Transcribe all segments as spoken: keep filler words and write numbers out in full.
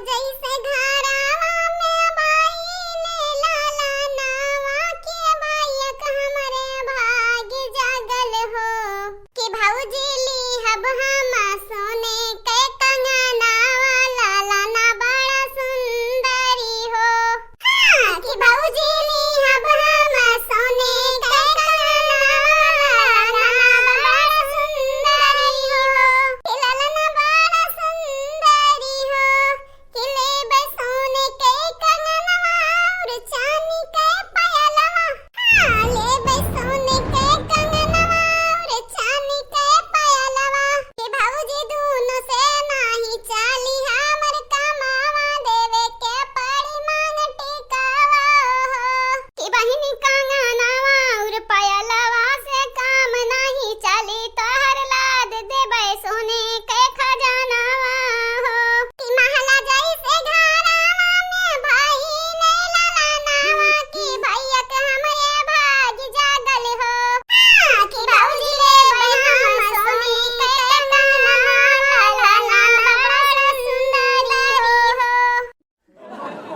जैसे घरवा में भइल ललनवा के भैया के हमरे भाग जागल हो। कि भौजी लिहब हम सोने के कंगनवा, ललना बड़ा सुंदरी हो। हाँ, कि भौजी लिहब हम सोने के कंगनवा, ललना बड़ा सुंदरी हो। कि ललना बड़ा सुंदरी हो। कि लेबै सोने के कंगनवा अउर चानी के पायलवा। हाँ, लेबै सोने के कंगनवा अउर चानी के पायलवा। कि भौजी दूनो से नाही चाली हमर कमावा, देवे के पड़ी मांग टिकावा हो। कि बहिनी कंगनवा अउर पायलवा से काम नाही चाली, तोहर लाद देबै सोने के खजानवा हो। कि महला जैसे घरवा में भइल ललनवा, कि भैया के हमरे भाग जागल हो। हाँ, कि भौजी लेबै हम सोने के कंगनवा, ललना बड़ा सुंदरी हो।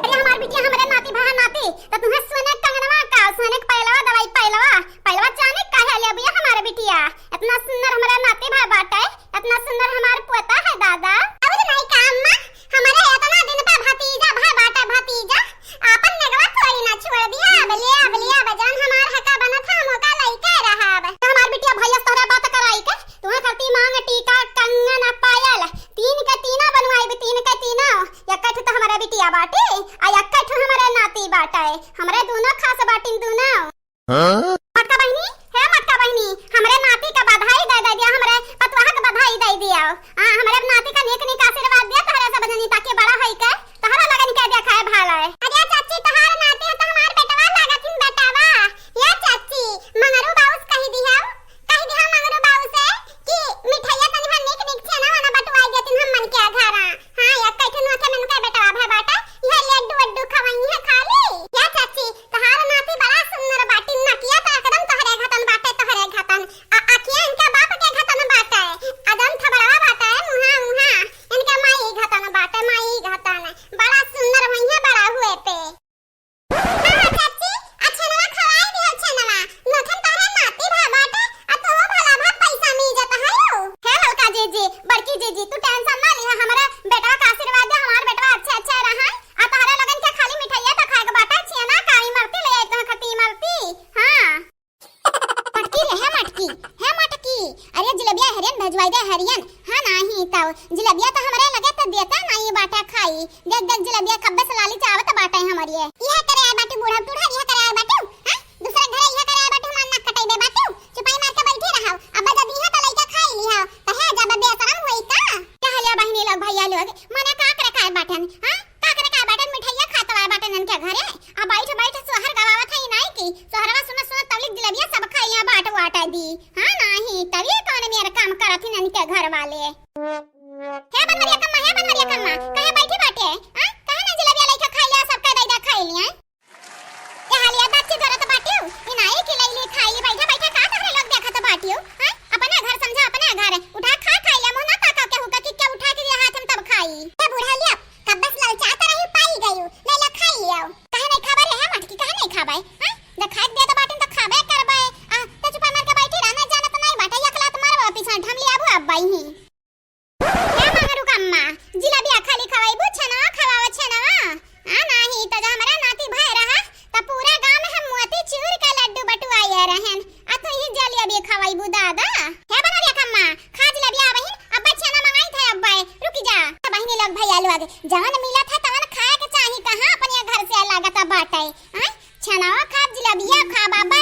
अरे हमार बिटिया, हमरे नाती भा नाती, त तुहें सोने कंगनवा का, सोने के पायलवा, दवाई पायलवा, पायलवा चानी काहे लेबू हमार बिटिया? इतना सुंदर हमरे नाती भा बाटे, इतना सुंदर हमार पोता है दादा। अउर नहीं का अम्मा, हमरे इतना दिन पे भतीजा भा बाटे भतीजा, आपन नेगवा थोड़ी ना छोड़ दिया। अब ले, अब ले, अब जौन हमार हका बनत है, हम ओका लइके रहब। त हमार बिटिया भैया से तोहरे बात कराई के, तुहें करती मांग टीका, कंगन आ पायल, तीन के तीना बनवाइब, तीन के तीना। एक्कै ठो त हमरे बिटिया बाटे, आ एक्कै ठो हमरे नाती बाटे। हमरे दूनो खास बाटिन दूनो। हाँ? मटका बहिनी, हे मटका बहिनी, हमरे नाती का बधाई दे, दे दिया, हमरे पतोहा का बधाई दे दिया। हाँ, हमरे नाती का नीक नीक आशीर्वाद दिया, तोहरे सब जनी ताकि बड़ा होई के तोहरा लगन के देखाए भाले। अरे चाची, तोहार नाती है तो हमार बेटवा लागत हिन बेटवा। ये चाची, मंगरू बाउस कही दिया। कहि दिहा मंगरू बाबू से कि मिठाइया तनी भर नीक नीक छेना वाना बटुआई देतिन हमन के घरा। हाँ, एक्कै ठो नोखे मन के बेटवा भे बाटे, इहे लड्डू वड्डू खवइहे खाली। या चाची, तोहार नाती बड़ा सुंदर बाटिन, नकिया त एकदम तोहरे घतन बाटे, तोहरे घतन। आ अखिया इनके बाप के घतन बाटे, आ जौन थबड़वा बाटे, मुहा, मुहा, इनके माई घतन बाटे, माई घतन। बड़ा सुंदर होइहे बड़ा हुए पे। हाँ, हाँ, चाची, आ छेनवा खवाई दिहो, छेनवा। नोखन तोहरे नाती भा बाटे, आ तोहो भला भा पैसा मिल जात है। हे बड़का जीजी, बड़की जीजी, तू tension ना लिहा, हमरा बेटवा का आशीर्वाद दे, हमार बेटवा अच्छे, अच्छे रहे। आ तोहरे लोगन के खाली मिठाइया तो खाए के बाटे, छेना का इमरती ले आई, तोह खती इमरती। हाँ। मटकी रे, हे मटकी, हे मटकी, अरे जिलेबिया हरियन भेजवाई दे, हरियन। हाँ, नाही तब जिलेबिया तो हमरे लगे तो देता नाही बाटा खाई। देख, देख जिलेबिया कब्बे से लाली चावत बाटे हमरे। इहे करे आए बाटू बूढ़ा, बूढ़ा इहे करे आए बाटू, हाँ? दूसरे घरे इहे करे आए बाटू, हमार नाक कटाई दे बाटू। चुपाई मार के बैठी रहो, अब जब इहे तो लइका खाई लिहो, तो हे जब बेशरम होई का? कहलिया बहिनी लोग, भैया लोग, मने का करे काय बाटन, हाँ? का करे का बाटन, मिठाइया खात आए बाटन इनके घरे। आ बैठ बैठ सोहर गवावत है नाई की। सोहरवा सुन सुन तबलिक जिलेबिया सब खाइया बाट वाटा दी। हाँ नाही, तभी कौन मेर काम करत ही इनके घर वाले। हे बनवरिया कम्मा, हे बनवरिया कम्मा, कहे बैठी बाटे? हाँ? कहे ना जिलेबिया लइका खाइया, सबका दैदा खाइलिया। ए हालिया बच्ची डरत बाटियो, ई नाई की लैली खाइली, बैठा बैठा का तहरे लोग देखत बाटियो? हाँ? अपने घर समझा, अपने घर। उठा खा, खाइलिया, मुँह ना ताका केहू का कि क्या उठा के ये हाथ में तब खाई। ए बुढ़ा लिया, कब्बे से ललचात रही, पाई गयू, ले ले खाई लियो। काहे नहीं खाबे रे, हे मटकी, काहे नहीं खाबे? हैं? जब खाए के दे तो बाटिन तो खाबे करबे। आ, तो चुपा मार के बैठी रह, ना जानत नहीं बाटे, एक लात मारबो, पीछे ढमली आबू अब बाई ही। हे मंगरू कम्मा, जिलेबिया खाली खवाइबू, छेनवा खवावा, छेनवा। आ, नाही, तो जब हमरा नाती भय रहा, तो पूरा गांव में हम मोती चूर के लड्डू बटुआए रहन। आ तू ही जलेबी खवाइबू दादा। हे बनरिया कम्मा, खा जिलेबिया बहिन, अब्बे छेना मंगाई थे अब्बे, रुकी जा। बहिनी लोग, भैया लोग, जवन मिलत है तवन खाए के चाही, कहाँ अपने घर से लागत बाटे, आय? छेनावा खाब, जिलेबिया खाब, अब्बे